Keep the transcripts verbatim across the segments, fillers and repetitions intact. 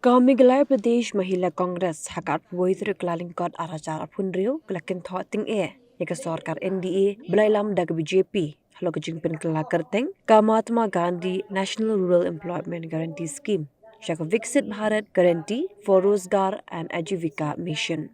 Ka Meghalaya Pradesh Mahila Congress ha ka arphew wei tarik Kyllalyngkot arhajar arphew hynriew ka la kynthoh tyngeh ïa ka sorkar N D A ba la ïalam da ka B J P halor ka jingpynkylla kyrteng ka Mahatma Gandhi National Rural Employment Guarantee Scheme sha ka Viksit Bharat Guarantee for Rozgar and Ajivika Mission.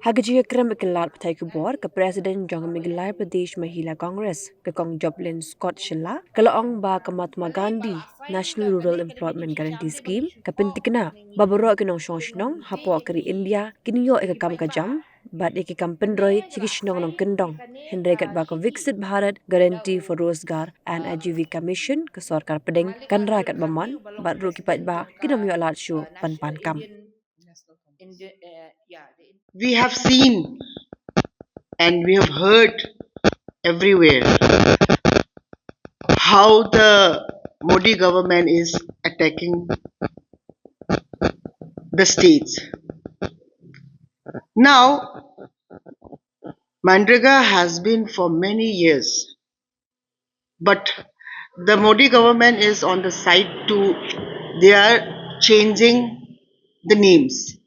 Ha ka jingïakren bad ki lad pathai khubor, ka President jong ka Meghalaya Pradesh Mahila Congress, ka Kong Joplin Scott Shylla, ka la ong ba ka Mahatma Gandhi National Rural Employment Guarantee Scheme ka pynthikna ba baroh ki nongshong shnong hapoh ka ri India kin ïoh ïa ka kam ka jam bad ïa ki kam pynroi sha ki shnong nongkyndong. Hynrei katba ka Viksit Bharat Guarantee for Rozgar and Ajivika Mission ka sorkar pdeng kan rai katba mon bad ruh ki paidbah kin ym ïoh lad shuh ban pan kam. We have seen and we have heard everywhere how the Modi government is attacking the states. Now, MGNREGA has been for many years, but the Modi government is on the side to, they are changing the names.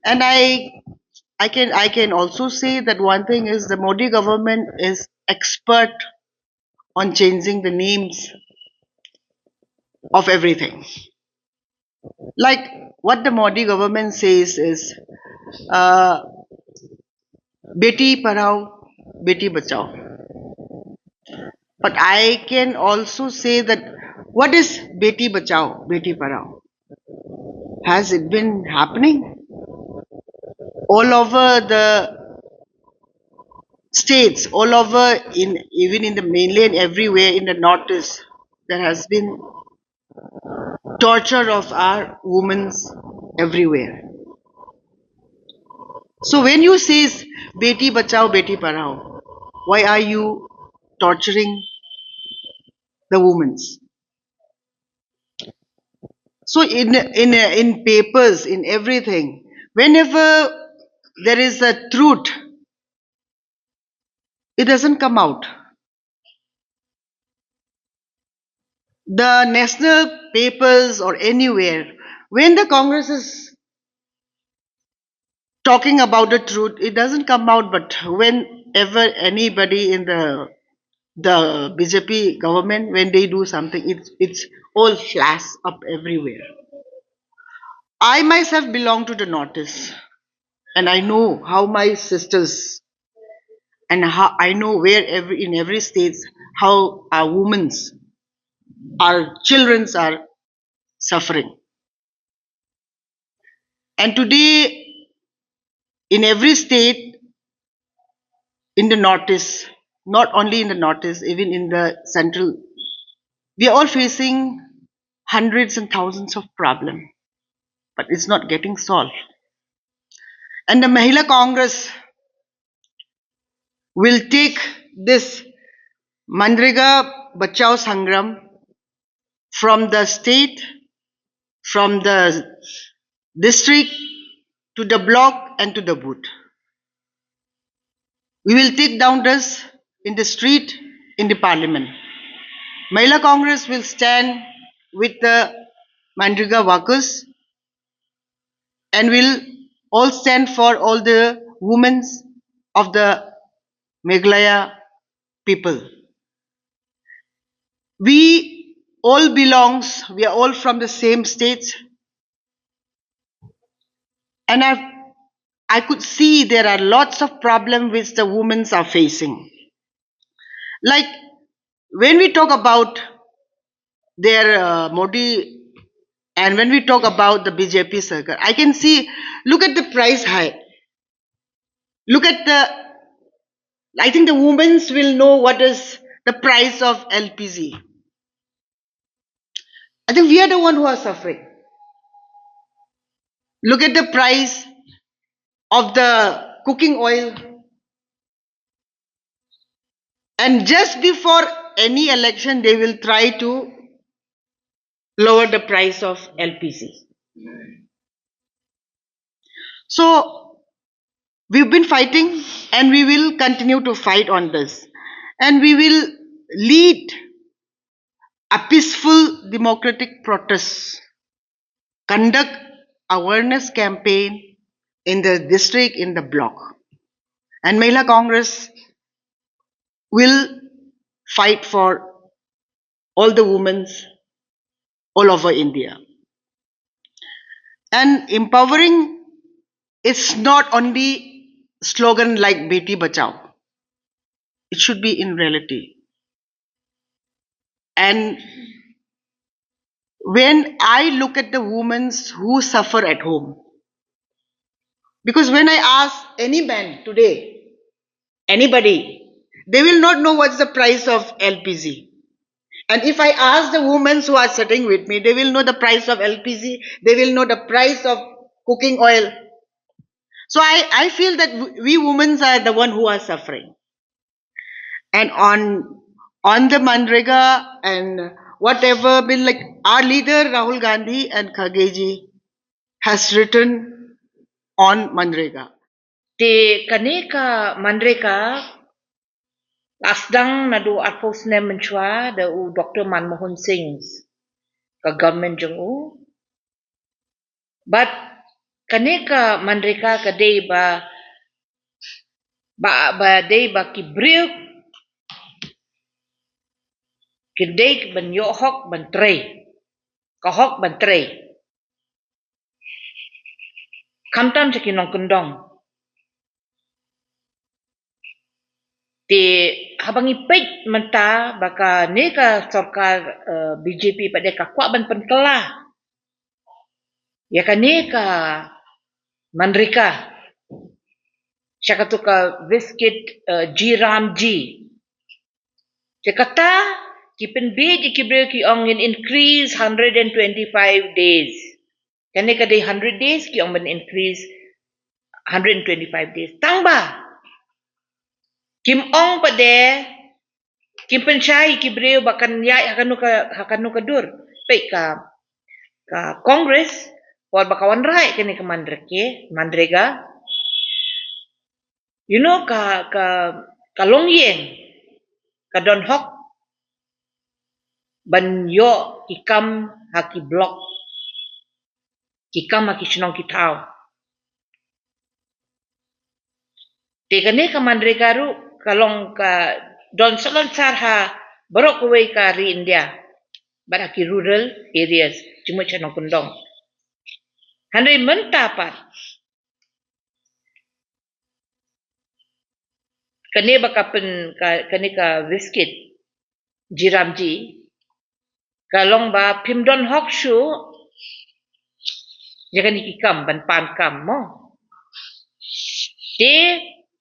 And I, I can, I can also say that one thing is the Modi government is expert on changing the names of everything. Like what the Modi government says is, uh, "Beti padhao, beti bachao." But I can also say that what is "Beti bachao, beti padhao"? Has it been happening all over the states, all over, in, even in the mainland, everywhere in the northeast, there has been torture of our women's everywhere. So when you say "Beti bachao, beti padhao," why are you torturing the women's? So in, in, in papers, in everything, whenever there is a truth, it doesn't come out. The national papers or anywhere, when the Congress is talking about the truth, it doesn't come out. But whenever anybody in the, the B J P government, when they do something, it's, it's all flash up everywhere. I myself belong to the Northeast, and I know how my sisters, and how I know where every, in every state, how our women's, our children's are suffering. And today, in every state, in the Northeast, not only in the Northeast, even in the Central, we are all facing hundreds and thousands of problems, but it's not getting solved. And the Mahila Congress will take this MGNREGA Bachao Sangram from the state, from the district, to the block and to the booth. We will take down this in the street, in the parliament. Mahila Congress will stand with the MGNREGA workers and will all stand for all the women of the Meghalaya people. We all belongs, we are all from the same state. And I, I could see there are lots of problems which the women are facing. Like when we talk about their, uh, Modi, and when we talk about the B J P circle, I can see, look at the price high. Look at the, I think the women's will know what is the price of L P G. I think we are the one who are suffering. Look at the price of the cooking oil. And just before any election, they will try to lower the price of L P G. So we've been fighting and we will continue to fight on this. And we will lead a peaceful democratic protest conduct awareness campaign in the district, in the block. And Mahila Congress will fight for all the women all over India. And empowering is not only slogan like Beti Bachao. It should be in reality. And when I look at the women who suffer at home, because when I ask any man today, anybody, they will not know what's the price of L P G. And if I ask the women who are sitting with me, they will know the price of L P G, they will know the price of cooking oil. So I, I feel that w- we women are the one who are suffering. And on on the MGNREGA and whatever, been like our leader Rahul Gandhi and Kharge ji has written on MGNREGA. Te kane ka MGNREGA la sdang naduh arphew snem mynshuwa da u Doctor Manmohan Singh ka government jong u. Bad kane ka MGNREGA ka dei ba, ba, ba dei ba ki briew ki dei ban ïoh hok ban trei. Ka hok ban trei. Khamtam sha ki nongkyndong. Te haba ngi peit mynta ba kane ka sorkar, eh, B J P pat de ka kwah ban pynkylla ïa kane ka MGNREGA sha katu ka visit, eh, G RAM G. Te kata ki pynbiej ïa ki briew, ki ong ngin increase hundred and twenty-five days. Kane ka dei hundred days, ki ong ban increase hundred and twenty-five days. Tang ba kim ong pat de, kim pynshai ïa ki briew ba kan ïaid ha kano ka, ha kano ka dur. Peit ka, ka Congress, por ba ka wanrah kane ka MGNREGA, MGNREGA, you know, ka, ka, ka longïing ka don hok ban ïoh ki kam ha ki block, ki kam ha ki shnong ki thaw. Te kane ka MGNREGA ruh ka long ka don salonsar ha baroh kawei ka ri India, bad ha ki rural areas, jingmut sha nongkyndong. Hynrei mynta pat kane ba ka pyn, ka, kane ka visit G RAM G, ka long ba phim don hok shuh ïa kane ki kam ban pan kam mo. Te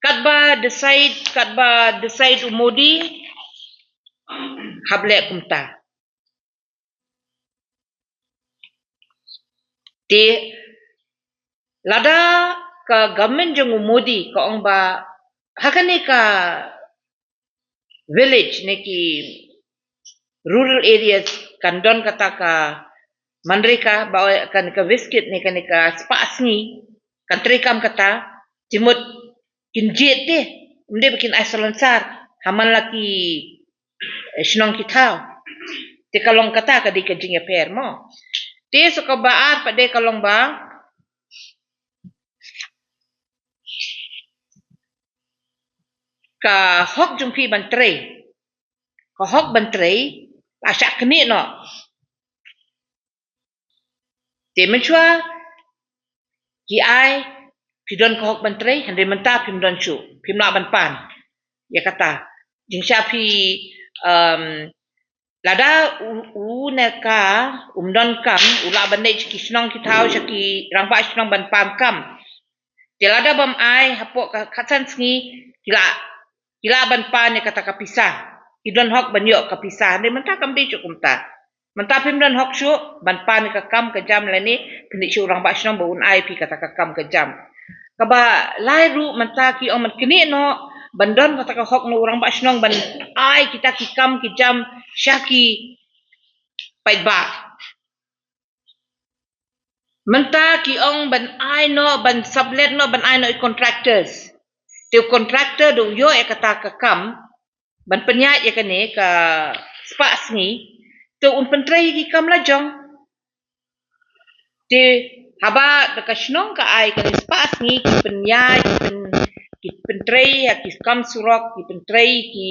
katba decide, katba decide u Modi, hap leh kumta. Te lada ka government jong u Modi ka ong ba ha kane ka village ne ki rural areas kan don kata ka MGNREGA, ba kan ka visit ne kane ka spah sngi kan trei kam kata, jingmut kin jied te, ym dei ba kin ai salonsar ha man la ki, eh, shnong ki thaw. Te ka long kata ka dei ka jingïapher mo. Te sa kaba ar pat de ka long ba ka hok jong phi ban trei, ka hok ban trei la shah knieh noh. Te mynshuwa ki ai phi don ka hok ban trei, hynrei mynta phim don shuh, phim lah ban pan ïa kata. Jingshisha phi, um, lada u, u ne ka um don kam, u lah ban leit sha ki shnong ki thaw, sha ki rangbah shnong ban pan kam. Te lada bym ai hapoh ka khatsan sngi, ki lah, ki lah ban pan ïa kata ka pisa. Ki don hok ban ïoh ka pisa. Hynrei mynta kam dei shuh kumta. Mynta phim don hok shuh ban pan ïa ka kam ka jam lane pynleit sha u rangbah shnong ba un ai phi kata ka kam ka jam. Kaba lai ruh mynta ki ong ban knieh noh ban don kata ka hok na u rangbah shnong ban ai kita ki kam ki jam sha ki paidbah. Mynta ki ong ban ai noh, ban sublet noh, ban ai noh ïa ki contractors. Te u contractor da u ïoh ïa kata ka kam ban pynïaid ïa kane ka spah sngi, te un pyntrei ïa ki kam la jong. Te haba da ka shnong ka ai kane spah sngi ki pynïaid, ki pyn, ki pyntrei ha ki kam surok, ki pyntrei ki,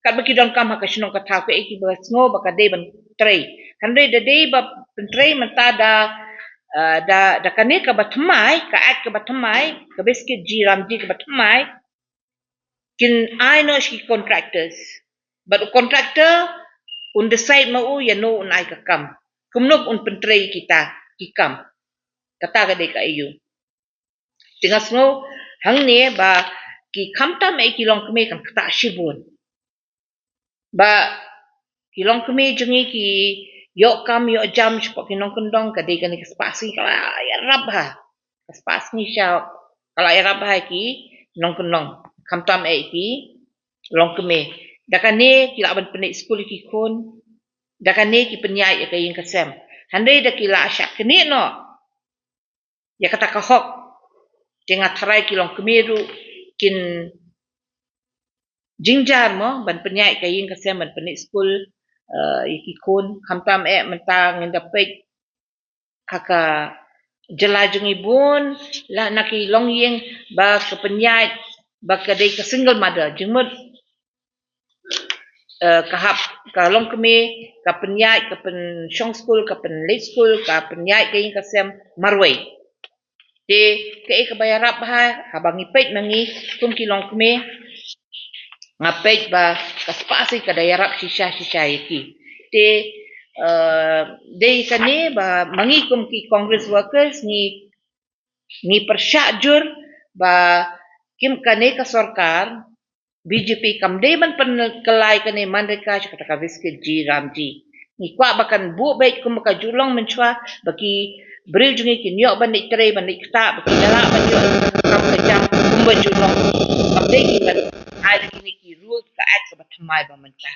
katba ki donkam ha ka shnong ka thaw, kaei kiba sngew ba ka dei ban trei. Hynrei da dei ba pyntrei mynta da, eh, da, da kane kaba thymmai, ka Act kaba thymmai, ka Biscuit G Ramji kaba thymmai, kin ai noh sha ki contractors. Bad u contractor un decide ma u ïano un ai ka kam, kumno un pyntrei kita ki kam. Kata ka dei ka aiu. Te nga sngew hangne ba ki khamtam eh ki longkmie kan ktah shibun. Ba ki longkmie jong ngi ki ïoh kam ïoh jam shapoh ki nongkyndong, ka dei kane ka spah sngi ka la ïarap ha. Ka spah sngi sha ka la ïarap ha ki nongkyndong, khamtam eh ki longkmie. Da kane ki lah ban pynleit skul ïa ki khun. Da kane ki pynïaid ïa ka ïing ka sem. Hynrei da ki lah shah knieh noh ïa kata ka hok, te nga tharai ki longkmie ruh kin jynjar mo ban pynïaid ka ïing ka sem, ban pynleit skul, eh, ïa ki khun. Khamtam eh mynta ngin da peit ha ka jylla jong ngi bun la na ki longïing ba ka pynïaid ba ka dei ka single mother, jingmut, eh, ka hap ka longkmie, ka pynïaid, ka pynshong skul, ka pynleit skul, ka pynïaid ka ïing ka sem marwei. Te kaei kaba ïarap ha, haba ngi peit ma ngi kum ki longkmie, nga peit ba ka spah sngi ka da ïarap shisha shisha ïa ki. Te, eh, dei kane ba ma ngi kum ki Congress workers ngi, ngi pyrshah jur ba kim, kane ka sorkar B J P kam dei ban pynkylla ïa kane MGNREGA sha kata ka Biscuit G Ramji. Ngi kwah ba kan buh beit kumba ka ju long mynshuwa, ba ki briew jong ngi kin ïoh ban leit trei, ban leit ktah, ba ki lah ban ïoh kam ka jam kumba ju long. Kam dei ki ban ai da kine ki rules, ka Act kaba thymmai ba mynta.